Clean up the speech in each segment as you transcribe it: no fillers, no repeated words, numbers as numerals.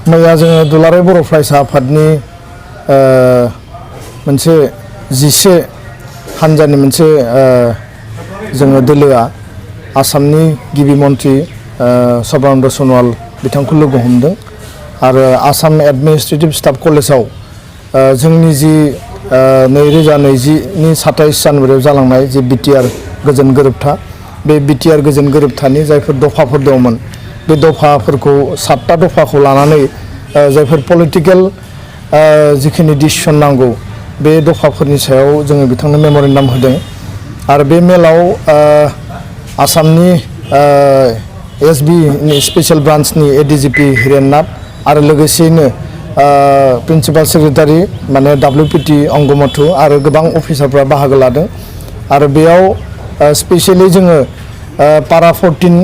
मैया जोङो दुलाराय बर' फरायसा आफादनि मोनसे 11 हानजानि मोनसे जोङो दोलोआ आसामनि गिबि मन्थ्रि सर्बानन्द सन'वाल बिथांखौ लोगो हमदों आरो आसाम एडमिनिस्ट्रेटिभ स्टाफ कलेजाव जोंनि जि 2020 नि 27 जानुवारियाव जालांनाय जि बिटिआर गोजोन गोरोबथा बे बिटिआर गोजोन गोरोबथानि जायफोर दफाफोर दंमोन बे दफाफोरखौ 7टा दफाखौ लानानै जायफोर पलिटिकेल जिखिनि डिसिसन नांगौ बे दफाफोरनि सायाव जोङो बिथांनो मेम'रेन्डाम होदों आरो बे मेलाव आसामनि एसबि स्पेशल ब्रान्चनि एडिजिपि हिरेन नाथ आरो लोगोसेयैनो प्रिन्सिपाल सेक्रेटारि माने WPT अंगमथु आरो गोबां अफिसारफ्रा बाहागो लादों आरो बेयाव स्पेसियली जोङो पारा 14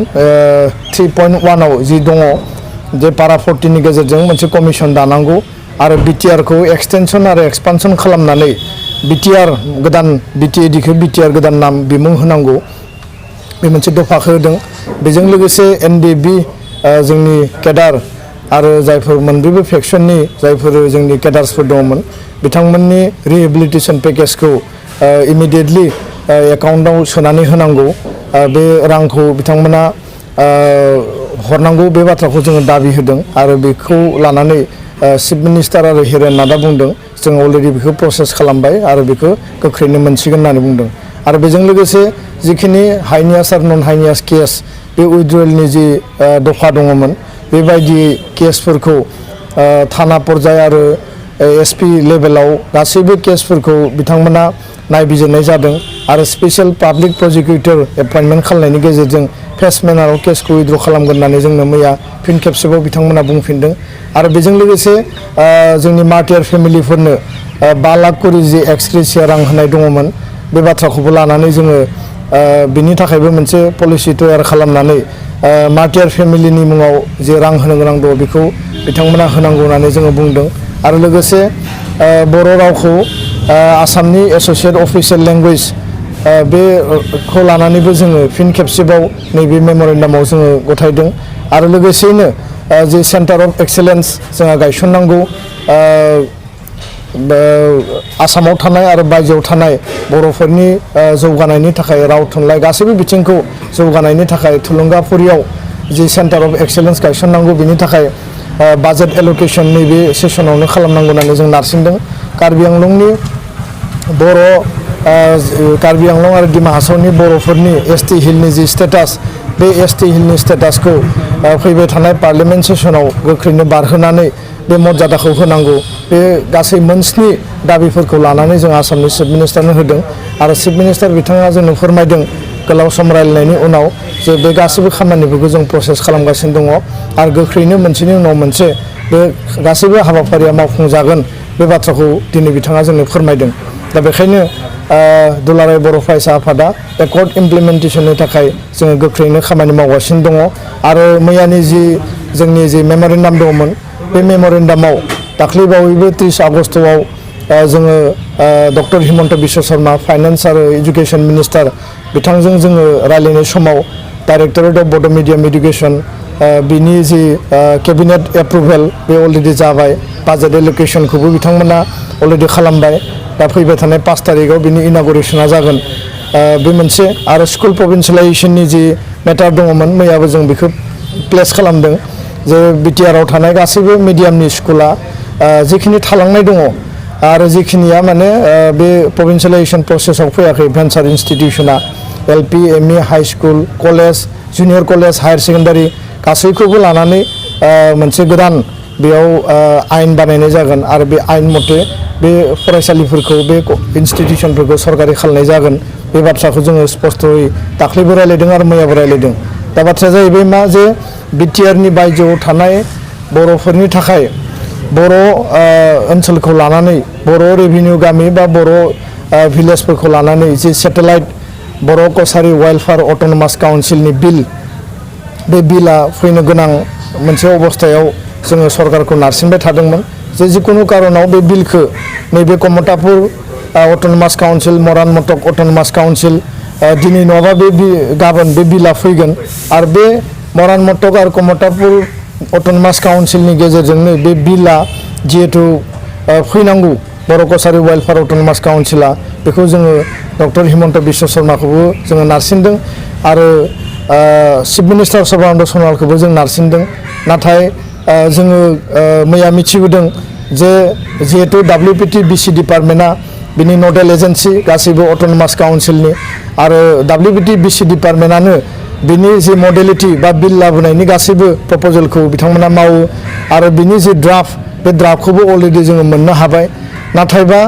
3.1 आव जि दङ जे पारा 14 नि गेजेरजों मोनसे कमिसन दानांगौ आरो बिटिआर खौ एक्सटेनसन आरो एक्सपानसन खालामनानै बिटिआर गोदान बिटिएडि खौ बिटिआर गोदान नाम बिमुं होनांगौ बे मोनसे दफाखौ होदों बेजों लोगोसे एनडिएफबि जोंनि केडार आरो जायफोर मोनब्रैबो फेक्सननि जायफोर जोंनि केडार्सफोर दंमोन बिथांमोननि रिहेबिलिटेसन पेकेजखौ इमिडिएटलि एकाउन्टआव सोनानै होनांगौ बे रांखौ बिथांमोना हरनांगौ बे बाथ्राखौ जोङो दाबि होदों आरो बेखौ लानानै चिफ मिनिस्टार आरो हिरेन नाथआ बुंदों जों अलरेडि बेखौ प्रसेस खालामबाय आरो बेखौ गोख्रैनो मोनसिगोन होननानै बुंदों आरो बेजों लोगोसे जिखिनि हाइनियास आरो नन हाइनियास केस बे उइथड्रयेलनि जि दफा दङमोन बेबायदि केसफोरखौ थाना पर्याय आरो एसपि लेभेलाव गासैबो केसफोरखौ बिथांमोना नायबिजिरनाय जादों आरो स्पेशल पाब्लिक प्रसिकिउटर एपइन्टमेन्ट खालामनायनि गेजेरजों फेस्ट मेनाराव केसखौ उइथड्र खालामगोन होननानै जोंनो मैया फिन खेबसेबाव बिथांमोना बुंफिनदों आरो बेजों लोगोसे जोंनि मार्टियार फेमिलिफोरनो 5 लाख करि जि एक्सग्रेसिया रां होनाय दङमोन बे बाथ्राखौबो लानानै जोङो बिनि थाखायबो मोनसे पलिसि तयार खालामनानै मार्टियार फेमिलिनि मुङाव जे रां होनो गोनां दङ बेखौ बिथांमोना होनांगौ होननानै जोङो बुंदों आरो लोगोसे बर' रावखौ आसामनि एस'सिएट अफिसियेल लेंगुवेज बेखौ लानानैबो जोङो फिन खेबसेबाव नैबे मेम'रेन्डामाव जोङो गथायदों आरो लोगोसेयैनो जे सेन्टार अफ एक्सेलेन्स जोंहा गायसननांगौ आसामाव थानाय आरो बायजोआव थानाय बर'फोरनि जौगानायनि थाखाय राव थुनलाइ गासैबो बिथिंखौ जौगानायनि थाखाय थुलुंगाफुरियाव जि सेन्टार अफ एक्सेलेन्स गायसननांगौ बिनि थाखाय बाजेट एल'केसन नैबे सेसनावनो खालामनांगौ होननानै जों नारसिनदों कार्बि आंलंनि बर' कार्बि आंलं आरो डिमा हासावनि बर'फोरनि एसटि हिलनि जि स्टेटास बे एसटि हिलनि स्टेटासखौ फैबाय थानाय पार्लियामेन्ट सेसनाव गोख्रैनो बारहोनानै बे मर्यादाखौ होनांगौ बे गासै मोनस्नि दाबिफोरखौ लानानै जों आसामनि चिफ मिनिस्टारनो होदों आरो चिफ मिनिस्टार बिथाङा जोंनो फोरमायदों गोलाव सम रायलायनायनि उनाव जे बे गासैबो खामानिफोरखौ जों प्रसेस खालामगासिनो दङ आरो गोख्रैनो मोनसेनि उनाव मोनसे बे गासैबो हाबाफारिया मावफुंजागोन बे बाथ्राखौ दिनै बिथाङा जोंनो फोरमायदों दा बेखायनो दुलाराय बर' फरायसा आफादा एकर्ड इमप्लिमेन्टेसननि थाखाय जोङो गोख्रैनो खामानि मावगासिनो दङ आरो मैयानि जि जोंनि जि मेम'रेन्डाम दङमोन बे मेम'रेन्डामाव दाख्लैबावैबो 30 आगस्टआव जोङो डक्टर हिमन्त बिश्व शर्मा फाइनान्स आरो एजुकेशन मिनिस्टार बिथांजों जोङो रायलायनाय समाव डाइरेक्टरेट अफ बड' मिडियाम एडुकेशन बिनि जि केबिनेट एप्रुभेल बे अलरेडि जाबाय बाजेट एल'केसनखौबो बिथांमोना अलरेडि खालामबाय दा फैबाय थानाय 5 तारिखआव बिनि इनागुरेसना जागोन बे मोनसे आरो स्कुल प्रभिन्सियेलाइजेसननि जि मेटार दङमोन मैयाबो जों बेखौ प्लेस खालामदों जे बिटिआरआव थानाय गासैबो मिडियामनि स्कुला जिखिनि थालांनाय दङ आरो जिखिनिया माने बे प्रभिन्सियेलाइजेसन प्रसेसआव फैयाखै भेन्सार इन्स्टिटिउसना LP ME high school college junior college higher secondary गासैखौबो लानानै मोनसे गोदान बेयाव आयेन बानायनाय जागोन आरो बे आयेन मथे बे फरायसालिफोरखौ बे इन्स्टिटिउसनफोरखौ सरकारि खालामनाय जागोन बे बाथ्राखौ जोङो स्पस्तयै दाख्लैबो रायलायदों आरो मैयाबो रायलायदों दा बाथ्राया जाहैबाय मा जे बिटिआरनि बायजोआव थानाय बर'फोरनि थाखाय बर' ओनसोलखौ लानानै बर' रेभिनिउ गामि बा बर' भिलेजफोरखौ लानानै जि सेटेलाइट बर' कसारि वेलफेयार अट'नमास काउन्सिलनि बिल बे बिला फैनो गोनां मोनसे अबस्थायाव जोङो सरकारखौ नारसिनबाय थादोंमोन जे जिकुनु कारनाव बे बिलखौ नैबे कमतापुर अट'नमास काउन्सिल मरान मटक अट'नमास काउन्सिल दिनै नङाबा बे गाबोन बे बिला फैगोन आरो बे मरान मटक आरो कमतापुर अट'नमास काउन्सिलनि गेजेरजोंनो बे बिलआ जिहेथु फैनांगौ बर' कसारि वेलफेयार अट'नमास काउन्सिला बेखौ जोङो डक्टर हिमन्त बिश्व शर्माखौबो जोङो नारसिनदों आरो चिफ मिनिस्टार सर्बानन्द सन'वालखौबो जों नारसिनदों नाथाय जोङो मैया मिथिबोदों जे जिहेतु WPT BC डिपार्टमेन्टआ बिनि नडेल एजेन्सि गासैबो अट'नमास काउन्सिलनि आरो WPT BC डिपार्टमेन्टआनो बिनि जि मडेलिटि बा बिल लाबोनायनि गासैबो प्रप'जेलखौ बिथांमोना मावो आरो बिनि जि ड्राफ्ट बे ड्राफ्टखौबो अलरेडि जोङो मोननो हाबाय नाथायबा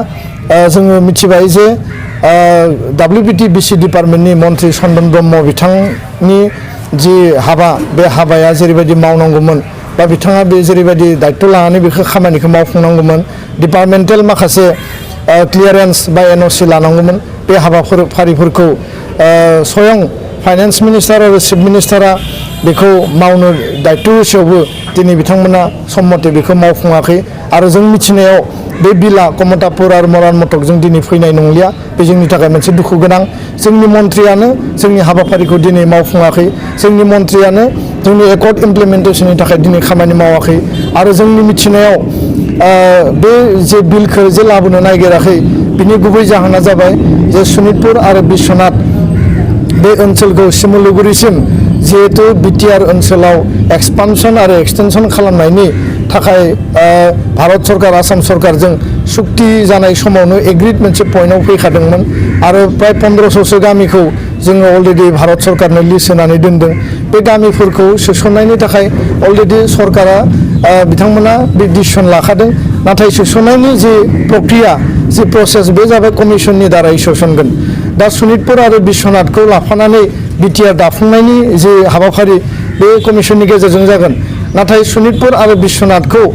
जोङो मिथिबाय जे WPT BC डिपार्टमेन्टनि मन्त्रि चन्दन ब्रह्म बिथांनि जि हाबा बे हाबाया जेरैबायदि मावनांगौमोन बा बिथाङा बे जेरैबायदि दायित्व लानानै बेखौ खामानिखौ मावफुंनांगौमोन डिपार्टमेन्टेल माखासे क्लियारेन्स बा NOC लानांगौमोन बे हाबाफारिफोरखौ स्वयं फाइनान्स मिनिस्टार आरो चिफ मिनिस्टारा बेखौ मावनो दायित्व होसेयावबो दिनै बिथांमोना सम मथे बेखौ मावफुङाखै आरो जों मिथिनायाव बे बिला कमतापुर आरो मरान मटकजों दिनै फैनाय नंलिया बे जोंनि थाखाय मोनसे दुखु गोनां जोंनि मन्थ्रियानो जोंनि हाबाफारिखौ दिनै मावफुङाखै जोंनि मन्थ्रियानो जोंनि एकर्ड इमप्लिमेन्टेसननि थाखाय दिनै खामानि मावाखै आरो जोंनि मिथिनायाव बे जे बिलखौ जे लाबोनो नागिराखै बिनि गुबै जाहोना जाबाय जे सनितपुर आरो बिश्वनाथ बे ओनसोलखौ सिमुलुगुरिसिम जिहेतु BTR ओनसोलाव एक्सपानसन आरो एक्सटेनसन खालामनायनि थाखाय भारत सरकार आसाम सरकारजों सुक्ति जानाय समावनो एग्रिड मोनसे पइन्टआव फैखादोंमोन आरो प्राय 1500सो गामिखौ जोङो अलरेडि भारत सरकारनो लिस्ट होनानै दोनदों बे गामिफोरखौ सोसननायनि थाखाय अलरेडि सरकारा बिथांमोना बे डिसिसन लाखादों नाथाय सोसननायनि जि प्रक्रिया जि प्रसेस बे जाबाय कमिसननि दारै सोसनगोन दा सनितपुर आरो बिश्वनाथखौ लाफानानै BTR दाफुंनायनि जि हाबाफारि बे कमिसननि गेजेरजों जागोन नाथाय सनितपुर आरो बिश्वनाथखौ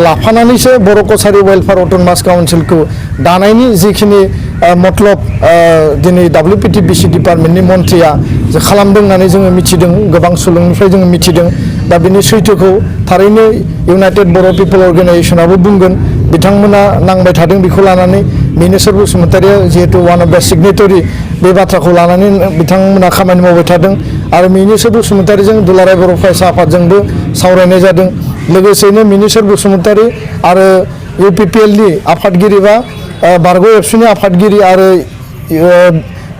लाफानानैसो बर' कसारि वेलफेयार अट'नमास काउन्सिलखौ दानायनि जिखिनि मतलब दिनै WPT BC डिपार्टमेन्टनि मन्थ्रिया जे खालामदों होननानै जोङो मिथिदों गोबां सुलुंनिफ्राय जोङो मिथिदों दा बिनि सैथोखौ थारैनो इउनाइटेड बर' पिपल अर्गेनाइजेसनाबो बुंगोन बिथांमोना नांबाय थादों बेखौ लानानै मिनेश्वर बसुमतारिया जिहेतु वान अफ द सिगनेटरि बे बाथ्राखौ लानानै बिथांमोना खामानि मावबाय थादों आरो मिनेश्वर बसुमतारिजों दुलाराय बर' फरायसा आफादजोंबो सावरायनाय जादों लोगोसेनो मिनेश्वर बसुमतारि आरो UPPLनि आफादगिरि बा बारग' एबसुनि आफादगिरि आरो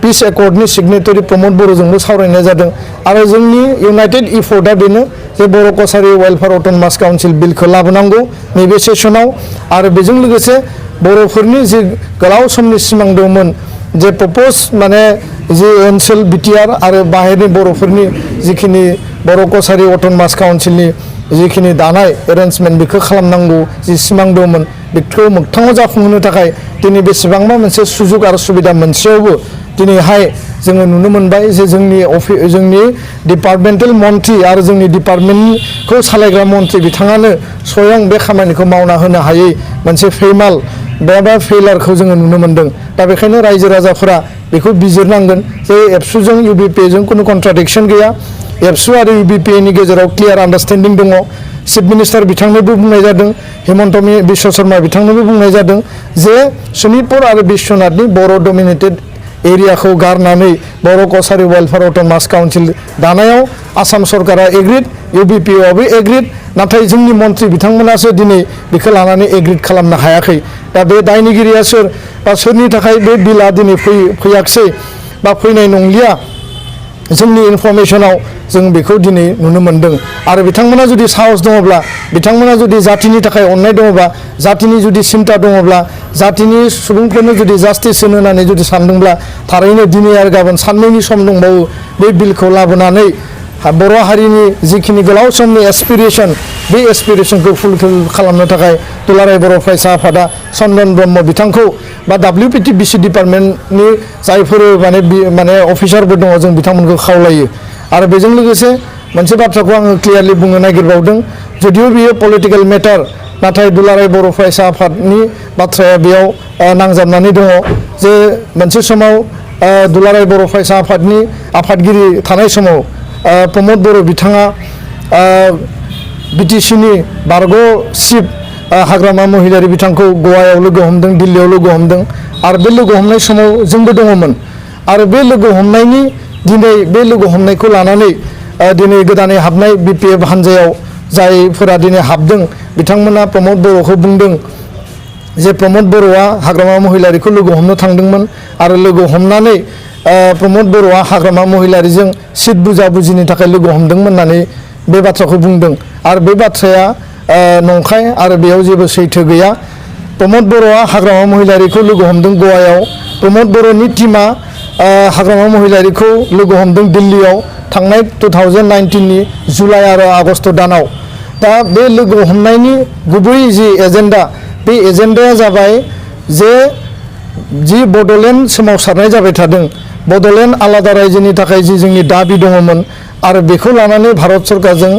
पिस एकर्डनि सिगनेटरि प्रमद बर'जोंबो सावरायनाय जादों आरो जोंनि इउनाइटेड इफर्टआ बेनो जे बर' कसारि वेलफेयार अट'नमास काउन्सिल बिलखौ लाबोनांगौ नैबे सेसनाव आरो बेजों लोगोसे बर'फोरनि जि गोलाव समनि सिमां दंमोन जे प्रप'ज माने जि ओनसोल BTR आरो बाहेरनि बर'फोरनि जिखिनि बर' कसारि अट'नमास काउन्सिलनि जिखिनि दानाय एरेन्जमेन्ट बेखौ खालामनांगौ जि सिमां दंमोन बेखौ मोगथाङाव जाफुंहोनो थाखाय दिनै बेसेबांबा मोनसे सुजुग आरो सुबिदा मोनसेयावबो दिनैहाय जोङो नुनो मोनबाय जे जोंनि डिपार्टमेन्टेल मन्थ्रि आरो जोंनि डिपार्टमेन्टखौ सालायग्रा मन्थ्रि बिथाङानो स्वयं बे खामानिखौ मावना होनो हायै मोनसे फैमाल बा फेलारखौ जोङो नुनो मोन्दों दा बेखायनो रायजो राजाफोरा बेखौ बिजिरनांगोन जे एबसुजों UBPजों खुनु कन्ट्राडिक्सन गैया एबसु आरो UBPनि गेजेराव क्लियार आन्डारस्टेन्डिं दङ चिफ मिनिस्टार बिथांनोबो बुंनाय जादों हिमन्त बिश्व शर्मा बिथांनोबो बुंनाय जादों जे सनितपुर आरो बिश्वनाथनि बर' डमिनेटेड एरियाखौ गारनानै बर' कसारि वेलफेयार अट'नमास काउन्सिल दानायाव आसाम सरकारा एग्रिड UBPआबो एग्रिड नाथाय जोंनि मन्थ्रि बिथांमोनासो दिनै बेखौ लानानै एग्रिड खालामनो हायाखै दा बे दायनिगिरिया सोर बा सोरनि थाखाय बे बिला दिनै फैयाखसै बा फैनाय नंलिया जोंनि इनफरमेसनाव जों बेखौ दिनै नुनो मोन्दों आरो बिथांमोना जुदि साहस दङब्ला बिथांमोना जुदि जातिनि थाखाय अननाय दङब्ला जातिनि जुदि सिन्ता दङब्ला जातिनि सुबुंफोरनो जुदि जास्टिस होनो होननानै जुदि सानदोंब्ला थारैनो दिनै आरो गाबोन साननैनि सम दंबावो बे बिलखौ लाबोनानै बर' हारिनि जिखिनि गोलाव समनि एसपिरेसन बे एसपिरेसनखौ फुलफिल खालामनो थाखाय दुलाराय बर' फरायसा आफादा चन्दन ब्रह्म बिथांखौ बा WPT BC डिपार्टमेन्टनि जायफोर माने अफिसारफोर दङ जों बिथांमोनखौ खावलायो आरो बेजों लोगोसे मोनसे बाथ्राखौ आङो क्लियारलि बुंनो नागिरबावदों जुदिও बियो पलिटिकेल मेटार नाथाय दुलाराय बर' फरायसा आफादनि बाथ्राया बेयाव नांजाबनानै दङ जे मोनसे समाव दुलाराय बर' फरायसा आफादनि आफादगिरि थानाय समाव प्रमद बर' बिथाङा BTCनि बारग' चिफ हाग्रामा महिलारि बिथांखौ गवायाव लोगो हमदों दिल्लीयाव लोगो हमदों आरो बे लोगो हमनाय समाव जोंबो दङमोन आरो बे लोगो हमनायनि दिनै बे लोगो हमनायखौ लानानै दिनै गोदानै हाबनाय BPF हान्जायाव जायफोरा दिनै हाबदों बिथांमोना प्रमद बर'खौ बुंदों जे प्रमद बर'आ हाग्रामा महिलारिखौ लोगो हमनो थांदोंमोन आरो लोगो हमनानै प्रमद बर'आ हाग्रामा महिलारिजों सिट बुजाबुजिनि थाखाय लोगो हमदोंमोन होननानै बे बाथ्राखौ बुंदों आरो बे बाथ्राया नंखाय आरो बेयाव जेबो सैथो गैया। प्रमद बर'आ हाग्रामा महिलारिखौ लोगो हमदों गवायाव। प्रमद बर'नि टीमा हाग्रामा महिलारिखौ लोगो हमदों दिल्लीयाव थांनाय 2019नि जुलाइ आरो आगस्ट दानाव। दा बे लोगो हमनायनि गुबै जि एजेन्डा बे एजेन्डाया जाबाय जे जि बड'लेण्ड सोमावसारनाय जाबाय थादों बड'लेण्ड आलादा रायजोनि थाखाय जि जोंनि दाबि दङमोन आरो बेखौ लानानै भारत सरकारजों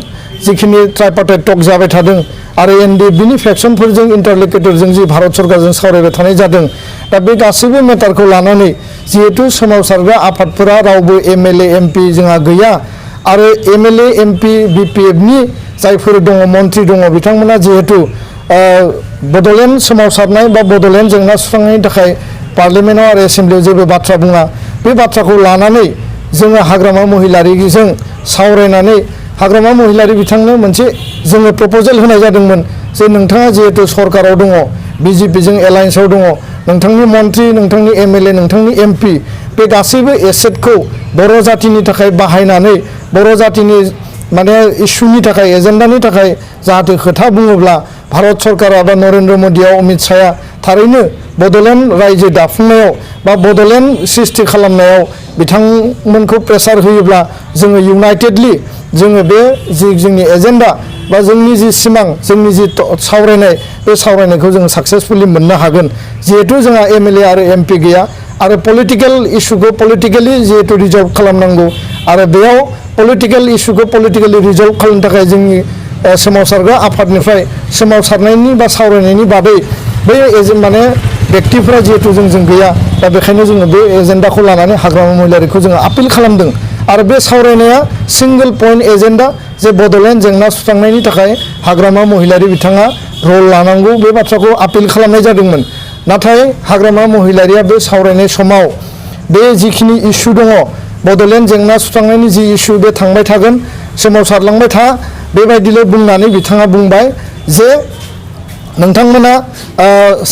जिखिनि ट्राइपार्टाइट टक जाबाय थादों आरो एनडिएफबिनि फेक्सनफोरजों इन्टारलकेटरजों जि भारत सरकारजों सावरायबाय थानाय जादों दा बे गासैबो मेटारखौ लानानै जिहेतु सोमावसारग्रा आफादफोरा रावबो एमएलए एमपि जोंहा गैया आरो एमएलए एमपि बिपिएफनि जायफोर दङ मन्त्रि दङ बिथांमोना जिहेतु बड'लेण्ड सोमावसारनाय बा बड'लेण्ड जेंना सुस्रांनायनि थाखाय पार्लियामेन्टआव आरो एसेम्ब्लियाव जेबो बाथ्रा बुङा बे बाथ्राखौ लानानै जोङो हाग्रामा महिलारिजों सावरायनानै हाग्रामा महिलारि बिथांनो मोनसे जोङो प्रप'जेल होनाय जादोंमोन जे नोंथाङा जिहेतु सरकाराव दङ बिजेपिजों एलायन्सआव दङ नोंथांनि मन्त्रि नोंथांनि एमएलए नोंथांनि एमपि बे गासैबो एसेटखौ बर' जातिनि थाखाय बाहायनानै बर' जातिनि माने इस्युनि थाखाय एजेन्डानि थाखाय जाहाथे खोथा बुङोब्ला भारत सरकारा बा नरेन्द्र मदिया अमित शाहया थारैनो बड'लेण्ड रायजो दाफुंनायाव बा बड'लेण्ड सृष्टि खालामनायाव बिथांमोनखौ प्रेसार होयोब्ला जोङो इउनाइटेडलि जोङो बे जि जोंनि एजेन्डा बा जोंनि जि सिमां जोंनि जि सावरायनाय बे सावरायनायखौ जोङो साक्सेसफुलि मोननो हागोन जिहेतु जोंहा एमएलए आरो एमपि गैया आरो पलिटिकेल इस्युखौ पलिटिकेलि जिहेतु रिजल्भ खालामनांगौ आरो बेयाव पलिटिकेल इस्युखौ पलिटिकेलि रिजल्भ खालामनो थाखाय जोंनि सोमावसारग्रा आफादनिफ्राय सोमावसारनायनि बा सावरायनायनि बादै बै माने व्यक्तिफोरा जिहेतु जोंजों गैया दा बेखायनो जोङो बे एजेन्डाखौ लानानै हाग्रामा महिलारिखौ जोङो आपिल खालामदों आरो बे सावरायनाया सिंगल पइन्ट एजेन्डा जे बड'लेण्ड जेंना सुस्रांनायनि थाखाय हाग्रामा महिलारि बिथाङा रल लानांगौ बे बाथ्राखौ आपिल खालामनाय जादोंमोन नाथाय हाग्रामा महिलारिया बे सावरायनाय समाव बे जिखिनि इस्यु दङ बड'लेण्ड जेंना सुस्रांनायनि जि इस्यु बे थांबाय थागोन सोमावसारलांबाय था बेबायदिल' बुंनानै बिथाङा बुंबाय जे नोंथांमोना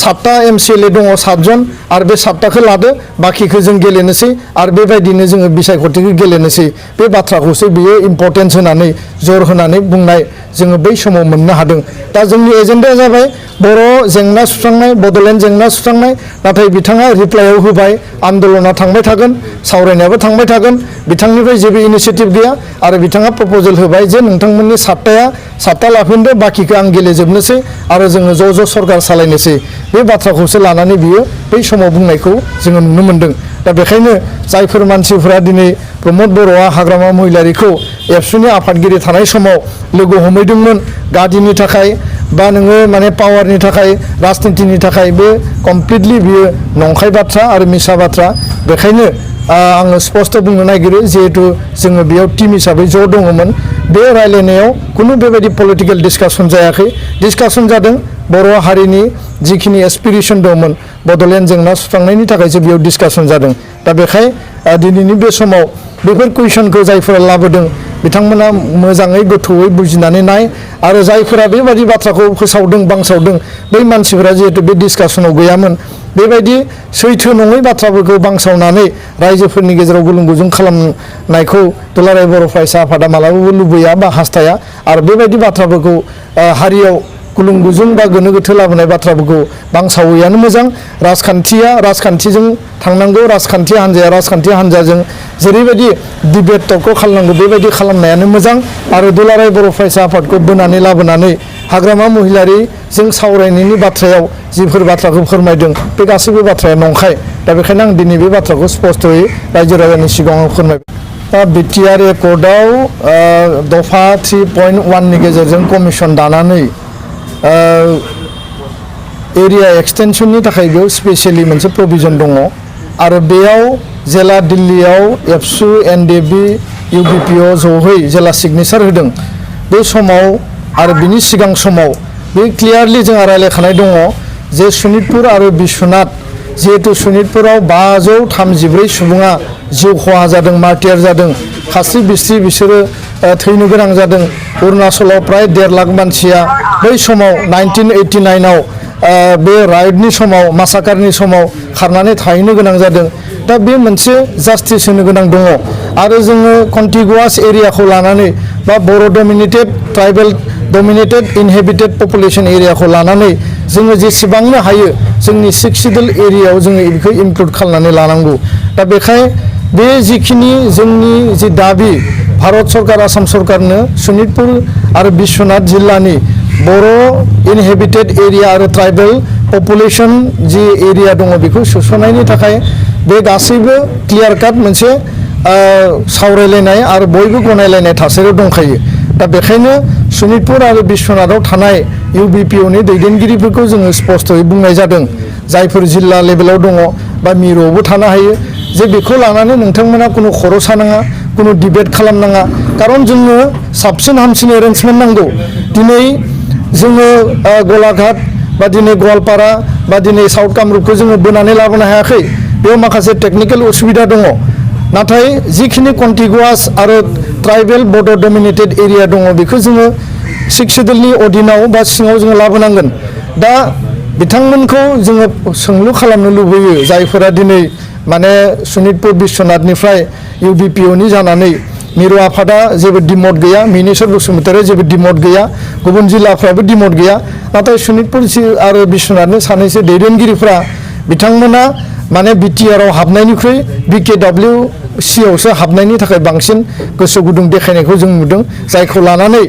7टा एमसिएलए दङ 7 जन आरो बे 7टाखौ लादो बाखिखौ जों गेलेनोसै आरो बेबायदिनो जोङो बिसायख'थिखौ गेलेनोसै बे बाथ्राखौसो बियो इम्परटेन्स होनानै जर होनानै बुंनाय जोङो बै समाव मोननो हादों। दा जोंनि एजेन्डाया जाबाय बर' जेंना सुस्रांनाय बड'लेण्ड जेंना सुस्रांनाय नाथाय बिथाङा रिप्लाइआव होबाय आन्दलना थांबाय थागोन सावरायनायाबो थांबाय थागोन बिथांनिफ्राय जेबो इनिसियेटिभ गैया आरो बिथाङा प्रप'जेल होबाय जे नोंथांमोननि 7टा लाफिनदो बाखिखौ आं गेलेजोबनोसै आरो जोङो ज' सरकार सालायनोसै बे बाथ्राखौसो लानानै बियो बै समाव बुंनायखौ जोङो नुनो मोन्दों। दा बेखायनो जायफोर मानसिफोरा दिनै प्रमद बर'आ हाग्रामा महिलारिखौ एबसुनि आफादगिरि थानाय समाव लोगो हमहैदोंमोन गादिनि थाखाय बा नोङो माने पावारनि थाखाय राजनितिनि थाखाय बे कमप्लिटलि बियो नंखाय बाथ्रा आरो मिसा बाथ्रा बेखायनो आङो स्पष्ट बुंनो नागिरो जिहेतु जोङो बेयाव टीम हिसाबै ज' दङमोन बे रायलायनायाव खुनु बेबायदि पलिटिकेल डिसकासन जायाखै डिसकासन जादों बर' हारिनि जिखिनि एसपिरेसन दंमोन बड'लेण्ड जेंना सुस्रांनायनि थाखायसो बेयाव डिसकासन जादों। दा बेखाय दिनैनि बे समाव बेफोर कुइसनखौ जायफोरा लाबोदों बिथांमोना मोजाङै गोथौयै बुजिनानै नाय आरो जायफोरा बेबायदि बाथ्राखौ फोसावदों बांसावदों बै मानसिफोरा जिहेतु बे डिसकासनाव गैयामोन बेबायदि सैथो नङै बाथ्राफोरखौ बांसावनानै रायजोफोरनि गेजेराव गुलुं गुजुं खालामनायखौ दुलाराय बर' फरायसा आफादा मालाबाबो लुबैया बा हास्थाया आरो बेबायदि बाथ्राफोरखौ हारियाव गुलुं गुजुं बा गोनो गोथो लाबोनाय बाथ्राफोरखौ बांसावैयानो मोजां राजखान्थिया राजखान्थिजों थांनांगौ राजखान्थि हान्जाया राजखान्थि हान्जाजों जेरैबायदि डिबेट टकखौ खालामनांगौ बेबायदि खालामनायानो मोजां आरो दुलाराय बर' फरायसा आफादखौ बोनानै लाबोनानै हाग्रामा महिलारिजों सावरायनायनि बाथ्रायाव जिफोर बाथ्राखौ फोरमायदों बे गासैबो बाथ्राया नंखाय। दा बेखायनो आं दिनै बे बाथ्राखौ स्पष्टयै रायजो राजानि सिगाङाव फोरमायबाय। दा बिटिआर एकर्डआव दफा 3.1नि गेजेरजों कमिसन दानानै एरिया एक्सटेनसननि थाखाय बेयाव स्पेसियेलि मोनसे प्रभिजन दङ आरो बेयाव जेला दिल्लीयाव एबसु एनडिएफबि इउबिपिअ जहै जेला सिगनेचार होदों बे समाव आरो बिनि सिगां समाव बे क्लियारलि जोंहा रायलायखानाय दङ जे सनितपुर आरो बिश्वनाथ जिहेतु सनितपुराव 534 सुबुङा जिउ खहा जादों मार्टियार जादों खास्रि बिस्रि बिसोरो थैनो गोनां जादों अरुणाचलाव प्राय 1.5 लाख मानसिया बै समाव 1989आव बे राइडनि समाव मासाकारनि समाव खारनानै थाहैनो गोनां जादों दा बे मोनसे जास्टिस होनो गोनां दङ आरो जोङो कन्टिगुवास एरियाखौ लानानै बा बर' डमिनेटेड ट्राइबेल डमिनेटेड इनहेबिटेड पपुलेशन एरियाखौ लानानै जोङो जेसेबांनो हायो जोंनि 6 सिडुल एरियायाव जोङो बेखौ इनक्लुड खालामनानै लानांगौ दा बेखाय बे जिखिनि जोंनि जि दाबि भारत सरकार आसाम सरकारनो शोणितपुर आरो बिश्वनाथ जिल्लानि बर' इनहेबिटेड एरिया आरो ट्राइबेल पपुलेशन जि एरिया दङ बेखौ सोसननायनि थाखाय बे गासैबो क्लियार काट मोनसे सावरायलायनाय आरो बयबो गनायलायनाय थासारियाव दंखायो दा बेखायनो शोणितपुर आरो बिश्वनाथाव थानाय इउबिपिअनि दैदेनगिरिफोरखौ जोङो स्पष्टयै बुंनाय जादों जायफोर जिल्ला लेभेलाव दङ बा मिरुआवबो थानो हायो जे बेखौ लानानै नोंथांमोना कुनु खर' सानाङा कुनु डिबेट खालामनाङा खारन जोंनो साबसिन हामसिन एरेन्जमेन्ट नांगौ दिनै जोङो गलाघाट बा दिनै गवालपारा बा दिनै साउथ कामरुपखौ जोङो बोनानै लाबोनो हायाखै बेयाव माखासे टेकनिकेल उसुबिदा दङ नाथाय जिखिनि कन्टिगुवास आरो ट्राइबेल बड' डमिनेटेड एरिया दङ बेखौ जोङो 6 सिडुलनि अधीनाव बा सिङाव जोङो लाबोनांगोन दा बिथांमोनखौ जोङो सोंलु खालामनो लुबैयो जायफोरा दिनै माने शोणितपुर बिश्वनाथनिफ्राय इउबिपिअनि जानानै मिरु आफादा जेबो डिमट गैया मिनेश्वर बसुमतारिया जेबो डिमट गैया गुबुन जिल्लाफ्राबो डिमट गैया नाथाय शोणितपुर आरो बिश्वनाथनि सानैसो दैदेनगिरिफ्रा बिथांमोना माने बिटिआरआव हाबनायनिख्रुइ बिकेडब्लिउसिआवसो हाबनायनि थाखाय बांसिन गोसो गुदुं देखायनायखौ जों नुदों जायखौ लानानै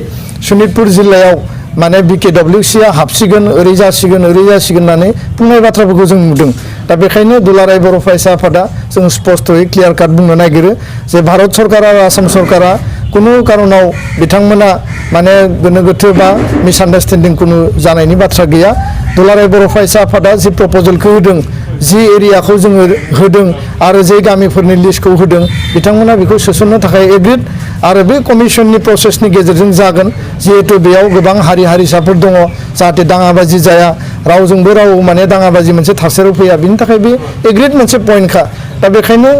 शोणितपुर जिल्लायाव माने बिकेडब्लिउसिआ हाबसिगोन ओरै जासिगोन होननानै बुंनाय बाथ्राफोरखौ जों नुदों दा बेखायनो दुलाराय बर' फरायसा आफादा जों स्पष्टयै क्लियार काट बुंनो नागिरो जे भारत सरकार आरो आसाम सरकारा कुनु कारनाव बिथांमोना माने गोनो गोथो बा मिसआन्डारस्टेन्डिं कुनु जानायनि बाथ्रा गैया दुलाराय बर' फरायसा आफादा जि प्रप'जेलखौ होदों जि एरियाखौ जोङो होदों आरो जे गामिफोरनि लिस्टखौ होदों बिथांमोना बेखौ सोसननो थाखाय एग्रिड आरो बे कमिसननि प्रसेसनि गेजेरजों जागोन जिहेतु बेयाव गोबां हारि हारिसाफोर दङ जाहाथे दाङाबाजि जाया रावजोंबो राव माने दाङाबाजि मोनसे थासारियाव फैया बिनि थाखाय बे एग्रिड मोनसे पइन्टखा दा बेखायनो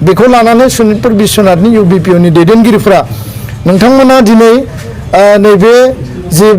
बेखौ लानानै शोणितपुर बिश्वनाथनि इउबिपिअनि दैदेनगिरिफ्रा नोंथांमोना दिनै नैबे जि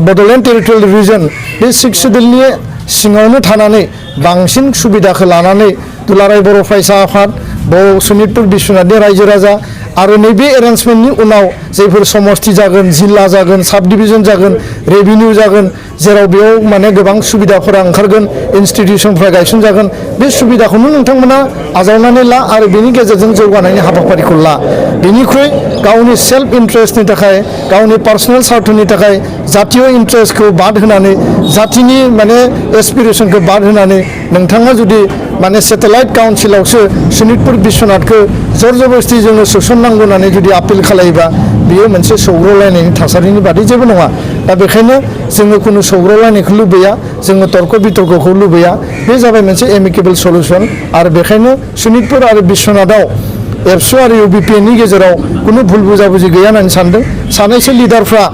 बड'लेण्ड टेरिटरियेल रिजन बे 6 सिडुलनि सिङावनो थानानै बांसिन सुबिदाखौ लानानै दुलाराय बर' फरायसा आफाद बर' शोणितपुर बिश्वनाथनि रायजो राजा आरो नैबे एरेन्जमेन्टनि उनाव जायफोर समस्ति जागोन जिल्ला जागोन साब डिभिजन जागोन रेभिनिउ जागोन जेराव बेयाव माने गोबां सुबिदाफोरा ओंखारगोन इनस्टिटिउसनफ्रा गायसनजागोन बे सुबिदाखौनो नोंथांमोना आजावनानै ला आरो बेनि गेजेरजों जौगानायनि हाबाफारिखौ ला बेनिख्रुइ गावनि सेल्फ इन्ट्रेस्टनि थाखाय गावनि पार्सनेल स्वार्थनि थाखाय जातीय इन्ट्रेस्टखौ बाद होनानै जातिनि माने एसपिरेसनखौ बाद होनानै नोंथाङा जुदि माने सेटेलाइट काउन्सिलावसो शोणितपुर बिश्वनाथखौ जर जबरदस्ति जोङो सोसननांगौ होननानै जुदि आपिल खालायोबा बेयो मोनसे सौग्रावलायनायनि थासारिनि बादै जेबो नङा दा बेखायनो जोङो कुनु सौग्रावलायनायखौ लुबैया जोङो तर्क बितर्कखौ लुबैया बे जाबाय मोनसे एमिकेबल सल्युसन आरो बेखायनो शोणितपुर आरो बिश्वनाथाव एबसु आरो इउबिपिनि गेजेराव कुनु भुल बुजाबुजि गैया होननानै सानदों सानैसो लिडारफ्रा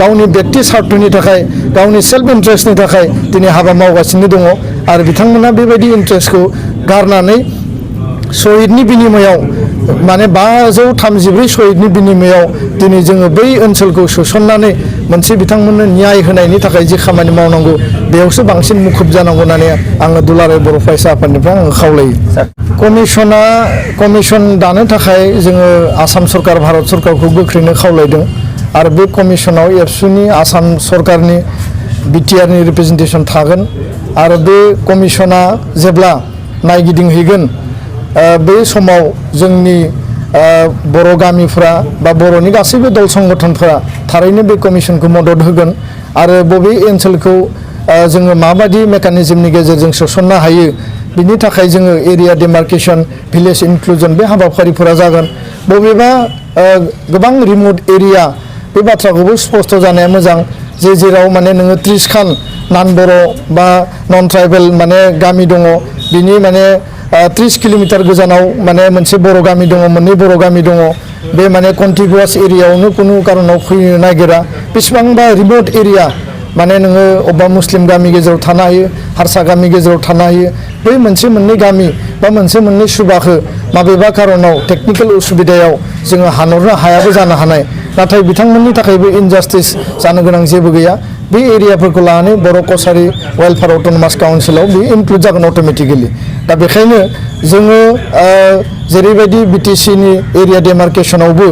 गावनि व्यक्ति स्वार्थनि थाखाय गावनि सेल्फ इन्ट्रेस्टनि थाखाय दिनै हाबा मावगासिनो दङ आरो बिथांमोना बेबायदि इन्ट्रेस्टखौ गारनानै शहीदनि बिनिमयाव माने 534 शहीदनि बिनिमयाव दिनै जोङो बै ओनसोलखौ सोसननानै मोनसे बिथांमोननो न्याय होनायनि थाखाय जि खामानि मावनांगौ बेयावसो बांसिन मुखुब जानांगौ होननानै आङो दुलाराय बर' फरायसा आफादनिफ्राय आङो खावलायो कमिसन दानो थाखाय जोङो आसाम सरकार भारत सरकारखौ गोख्रैनो खावलायदों आरो बे कमिसनाव एबसुनि आसाम सरकारनि बिटिआरनि रिप्रेजेन्टेसन थागोन आरो बे कमिसना जेब्ला नायगिदिंहैगोन बे समाव जोंनि बर' गामिफ्रा बा बर'नि गासैबो दल संगठनफोरा थारैनो बे कमिसनखौ मदद होगोन आरो बबे ओनसोलखौ जोङो माबायदि मेकानिजमनि गेजेरजों सोसननो हायो बिनि थाखाय जोङो एरिया डिमार्केसन भिलेज इनक्लुजन बे हाबाफारिफोरा जागोन बबेबा गोबां रिमोट एरिया बे बाथ्राखौबो स्पष्ट जानाया मोजां जेराव माने नोङो 30 खान नन बर' बा नन ट्राइबेल माने गामि दङ बिनि माने 30 किलोमिटार गोजानाव माने मोनसे बर' गामि दङ मोननै बर' गामि दङ बे माने कन्टिगुवास एरियायावनो कुनु कारनाव फैनो नागिरा बेसेबांबा रिमोट एरिया माने नोङो अबेबा मुस्लिम गामि गेजेराव थानो हायो हारसा गामि गेजेराव थानो हायो बै मोनसे मोननै गामि बा मोनसे मोननै सुबाखौ माबेबा कारनाव टेकनिकेल उसुबिदायाव जोङो हानहरनो हायाबो जानो हानाय नाथाय बिथांमोननि थाखायबो इनजास्टिस जानो गोनां जेबो गैया बे एरियाफोरखौ लानानै बर' कसारि वेलफेयार अट'नमास काउन्सिलाव बे इनक्लुड जागोन अट'मेटिकेलि दा बेखायनो जोङो जेरैबायदि बिटिसिनि एरिया डेमार्केसनावबो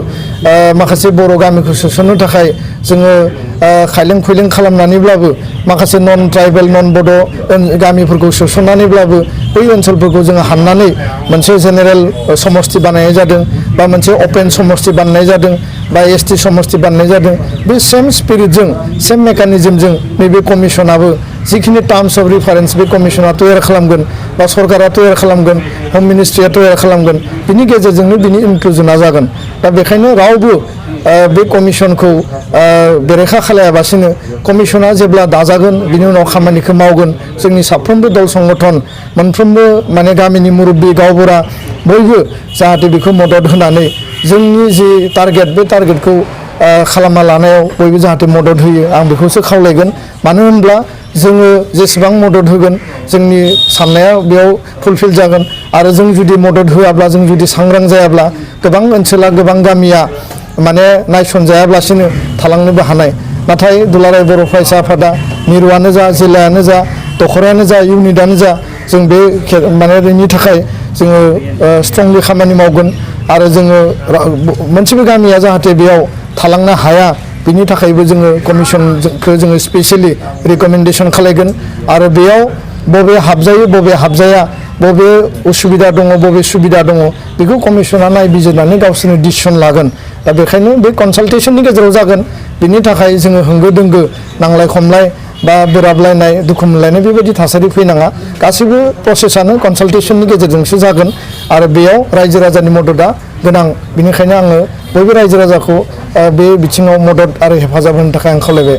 माखासे बर' गामिखौ सोसननो थाखाय जोङो खायलें खुइलें खालामनानैब्लाबो माखासे नन ट्राइबेल नन बड' गामिफोरखौ सोसननानैब्लाबो बै ओनसोलफोरखौ जोङो हाननानै मोनसे जेनेरेल समस्ति बानायनाय जादों बा मोनसे अपेन समस्ति बानायनाय जादों बा एसटि समस्ति बानायनाय जादों बे सेम स्पिरिटजों सेम मेकानिजमजों नैबे कमिसनाबो जिखिनि टार्म्स अफ रिफारेन्स बे कमिसना तैयार खालामगोन बा सरकारा तैयार खालामगोन हम मिनिस्ट्रिया तैयार खालामगोन बिनि गेजेरजोंनो बिनि इनक्लुजना जागोन दा बेखायनो रावबो बे कमिसनखौ बेरेखा खालायाबासिनो कमिसना जेब्ला दाजागोन बिनि उनाव खामानिखौ मावगोन जोंनि साफ्रोमबो दल संगठन मोनफ्रोमबो माने गामिनि मुरब्बी गावबुरा बयबो जाहाथे बेखौ मदद होनानै जोंनि जि टारगेट बे टारगेटखौ खालामना लानायाव बयबो जाहाथे मदद होयो आं बेखौसो खावलायगोन मानो होनब्ला जोङो जेसेबां मदद होगोन जोंनि साननाया बेयाव फुलफिल जागोन आरो जों जुदि मदद होआब्ला जों जुदि सांग्रां जायाब्ला गोबां ओनसोला गोबां गामिया माने नायसनजायाब्लासिनो थालांनोबो हानाय नाथाय दुलाराय बर' फरायसा आफादा मिरुआनो जा जिल्लायानो जा दखरायानो जा इउनिटआनो जा जों बे माने बेनि थाखाय जोङो स्ट्रंलि खामानि मावगोन आरो जोङो मोनसेबो गामिया जाहाथे बेयाव थालांनो हाया बिनि थाखायबो जोङो कमिसनखौ जोङो स्पेसियेलि रिकमेन्डेसन खालामगोन आरो बेयाव बबे हाबजायो बबे हाबजाया बबे उसुबिदा दङ बबे सुबिदा दङ बेखौ कमिसना नायबिजिरनानै गावसोरनि डिसिसन लागोन दा बेखायनो बे कनसालटेसननि गेजेराव जागोन बिनि थाखाय जोङो होंगो दोंगो नांलाय खमलाय बा बोराबलायनाय दुखु मोनलायनाय बेबायदि थासारि फैनाङा गासैबो प्रसेसआनो कनसालटेसननि गेजेरजोंसो जागोन आरो बेयाव रायजो राजानि मददआ गोनां बेनिखायनो आङो बयबो रायजो राजाखौ बे बिथिङाव मदद आरो हेफाजाब होनो थाखाय आं खावलायबाय